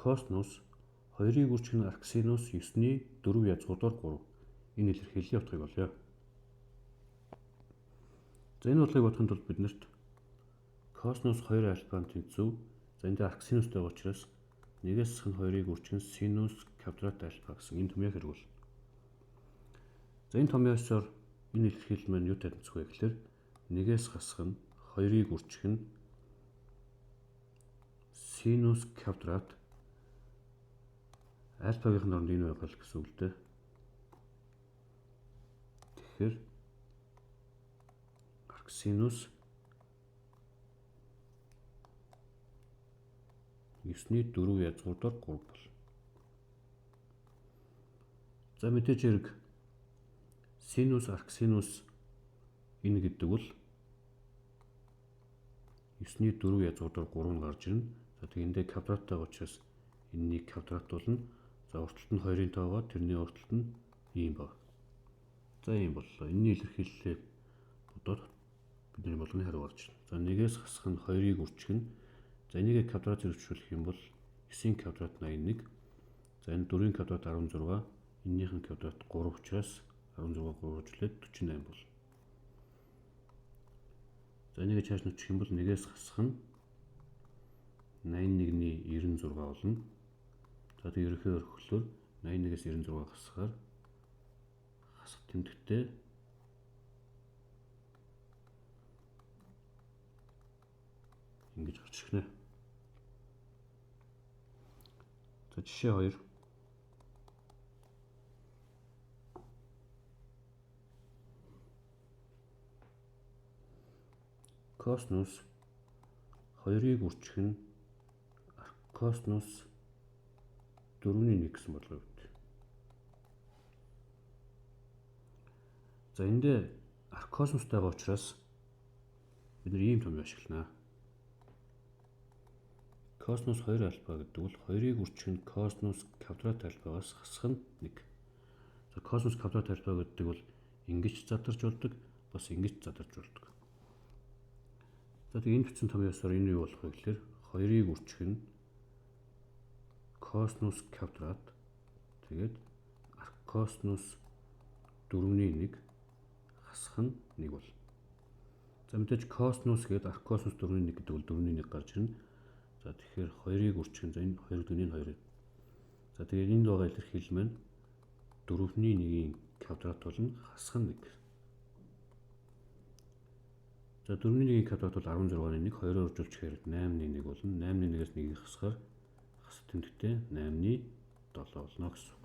Косинус 2-ыг үржих нь арксинус 9-ний 4 язгуур доор 3. Энэ илэрхийллийн утгыг олъё. За, энэ бодлогыг бодохын тулд биднэрт косинус 2 альфа тэнцүү. За, энэ дээр арксинустай байгаа учраас нэгээс хасах нь 2-ыг үржих нь синус квадрат альфа гэсэн энэ томьёо хэрэгвэл. За, энэ томьёосоор энэ илэрхийлэл маань юутай тэнцэх вэ гэхээр нэгээс хасах нь 2-ыг үржих нь синус квадрат альфагийн оронд энэ байгаа л гэсэн үг л дээ. Тэгэхээр арксинус 9-ний 4 язгуур доор 3 бол. За, мэдээж хэрэг синус арксинус энэ гэдэг бол 9-ний 4 язгуур доор 3 нь гарч ирнэ. За, тэг эндээ квадраттай учраас энэнийг квадрат болно. За, урталт нь 2-ын тоогоо тэрний урталт нь ийм баг. За, ийм боллоо. Энэний илэрхийллийг бодоод бидний болгоны хариу гарч ирнэ. За, нэгээс хасах нь 2-ыг үржих нь. За, энийг квадрат зэрэгцүүлэх юм бол 9-ийн квадрат 81. За, энэ 4-ийн квадрат 16, энэнийх нь квадрат 3 учраас 16 3 үржлээд 48 болно. За, энийг чааш нүчих юм бол нэгээс хасах нь 81-ний 96 болно. За, тэг ерөнхий өрхөлөөр 81-ээс 96 хасахаар хасах тэмдэгтээ ингэж гарч ирнэ. За, жишээ 2. Косинус 2-ыг үржих нь косинус 4-ний 1 гэсэн бодлого өгдөг. За, эндээ аркосинустай байгаа учраас бид нар ийм томьёо ашиглана. Косинус 2 альфа гэдэг бол 2-ыг үржих нь косинус квадрат альфагаас хасах нь 1. За, косинус квадрат альфа гэдэг бол ингэж задарч болдог, бас ингэж задарч болдог. За, тэг энэ бичсэн томьёосоор энэ юу болох вэ гэхээр 2-ыг үржих нь косинус квадрат тэгээд аркосинус 4-ний 1 хасах нь 1 бол. За, мэдээж косинус гээд аркосинус 4-ний 1 гэдэг бол 4-ний 1 гарч ирнэ. За, тэгэхээр 2-ыг үржих нь, за, энэ 2 гэдэг нь 2. За, тэгээд энд байгаа илэрхийлэл маань 4-ний 1-ийн квадрат болно, хасах нь 1. За, 4-ний 1-ийн квадрат бол 16-ны 1, 2-оор үржүүлчихээр 8-ны 1 болно. 8-ны 1-ээс 1-ийг хасахаар хасах тэмдэгтээ 8-ны 7 болно гэсэн үг.